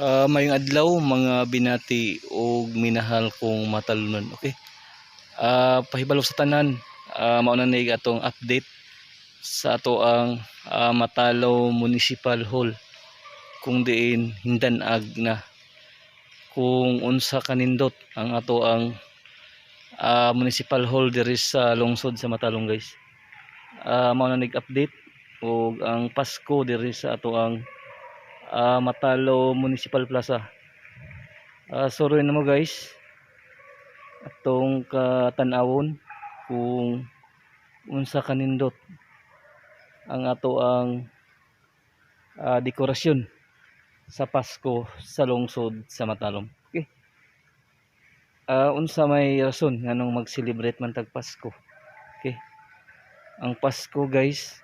Maayong adlaw, mga binati ug minahal kong matalunon. Okay. Pahibalo sa tanan, mao na ni atong update sa ato ang Matalom Municipal Hall kung diin hindanag na kung unsa kanindot ang ato ang Municipal Hall diri sa lungsod sa Matalom, guys. Mao na nig update ug ang Pasko diri sa ato ang Matalom Municipal Plaza. Suroy na mo, guys, atong katanawon kung unsa kanindot ang ato ang dekorasyon sa Pasko sa lungsod sa Matalom. Okay. Unsa may rason nganong mag-celebrate man tag Pasko? Okay. Ang Pasko, guys,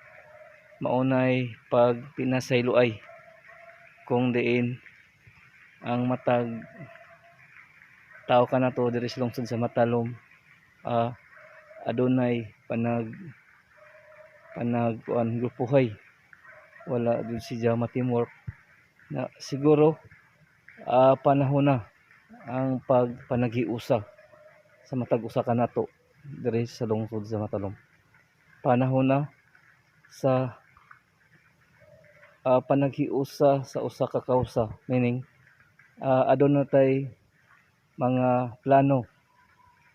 maunay pag pinasayloay kung diin ang matag tao kanato diri sa lungsod sa Matalom adunay panag panag kuan, grupuhay, wala dun siya ma-teamwork na siguro. Panahon na ang pagpanaghiusa sa matag usa kanato diri sa lungsod sa Matalom. Panahon na sa panaghiusa sa usa ka kawsa, meaning aduna tay mga plano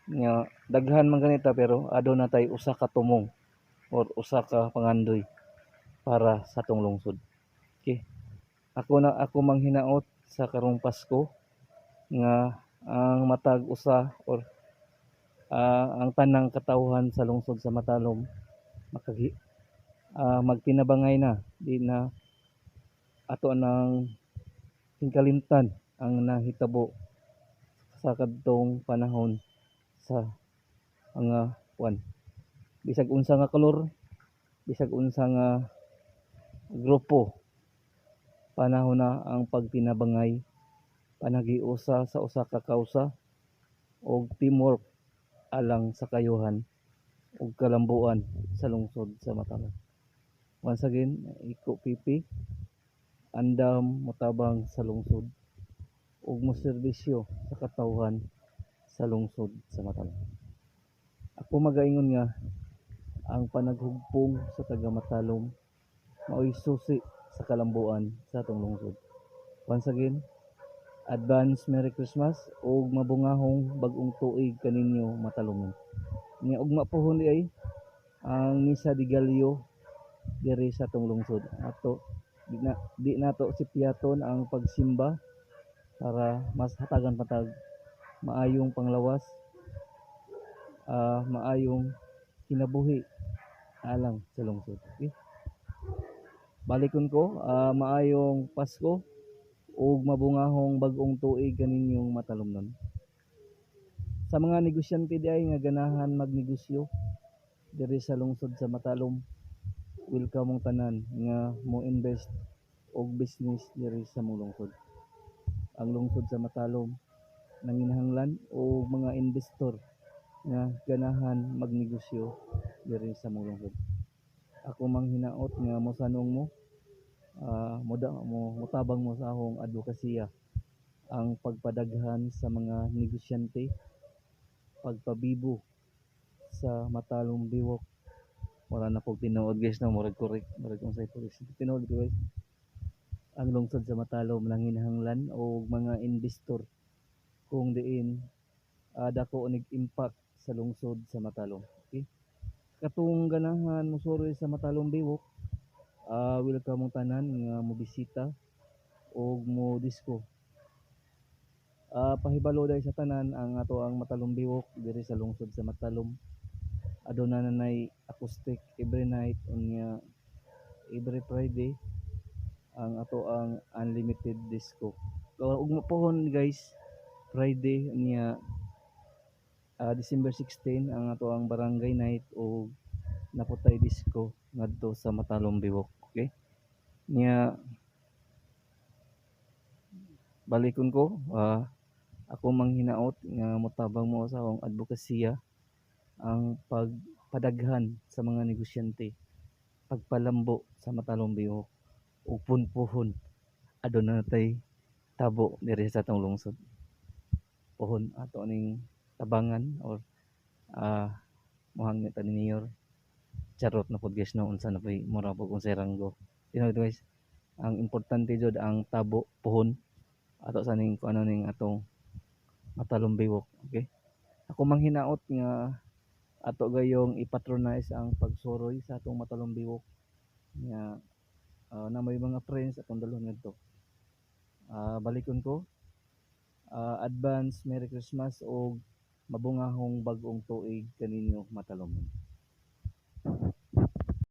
nga daghan man ganita, pero aduna tay usa ka tumong or usa ka pangandoy para sa atong lungsod. Okay. Ako na ako manghinaot sa karong Pasko nga ang matag usa or ang tanang katawhan sa lungsod sa Matalom makagi magtinabangay na, di na ato nang hingkalimtan ang nahitabo sa kadtong panahon sa mga kuan, bisag unsa nga kolor, bisag unsa nga grupo. Panahon na ang pagtinabangay, panaghiusa sa usa ka kawsa og teamwork alang sa kayuhan ug kalambuan sa lungsod sa Matalom. Once again, Iko PP, andam motabang sa lungsod ug moserbisyo sa katawhan sa lungsod sa Matalom. Ako magaingon nga ang panaghugpong sa taga Matalom maoy susi sa kalambuan sa atong lungsod. Once again, advance Merry Christmas ug mabungahong bag-ong tuig kaninyo, Matalomon. Nya ugma pohon di ay ang Misa de Gallo diri sa atong lungsod. Ato di nato sipyaton ang pagsimba para mas hatagan pa tag maayong panglawas, maayong kinabuhi alang sa lungsod. Okay? Balikon ko, maayong Pasko ug mabungahong bag-ong tuig kaninyong Matalomnon. Sa mga negosyante di ay nga ganahan magnegosyo diri sa lungsod sa Matalom, welcome mong tanan nga mo invest og business diri sa mong lungsod. Ang lungsod sa Matalom nanginahanglan og mga investor nga ganahan magnegosyo diri sa mong lungsod. Ako manghinaot nga mosanong mo, mo mo motabang mo sa akong advokasya ang pagpadaghan sa mga negosyante, pagpabibo sa Matalom Biwok. Wala na kog tinuod, guys, no, murag correct, murag unsay correct tinuod ko, guys. Ang lungsod sa Matalom nanginahanglan og mga investor kung diin dako nig impact sa lungsod sa Matalom. Okay? Katong ganahan mosuroy sa Matalom Biwok, welcome mong tanan nga mobisita og mo disco. Pahibalo dahil sa tanan ang ato ang Matalom Biwok diri sa lungsod sa Matalom. Aduna nanay acoustic every night, unya every Friday ang ato ang unlimited disco. Ug pohon, guys, Friday unya December 16 ang ato ang barangay night o naputay disco ngadto sa Matalom Biwok. Okay? Nya balikon ko, ako manghinaot nga motabang mo sa akong advokasya ang pagpadaghan sa mga negosyante, pagpalambo sa Matalom Biwok ug punpuhon aduna natay tabo diri sa atong lungsod. Pohon ato ning tabangan or mohangyo ta ni Mayor. Charot na pod, guys, no, unsa na poy mura pud kung ranggo. Tinuod, guys, ang importante jud ang tabo pohon ato sa ning kuno ning atong Matalom Baywalk. Okay, ako manghinaot nga ato gayong i-patronize ang pagsuroy sa atong Matalom Baywalk nga na may mga friends atong dalhon ngadto. Balikon ko, advance Merry Christmas og mabungahong bag-ong tuig kaninyo, Matalom.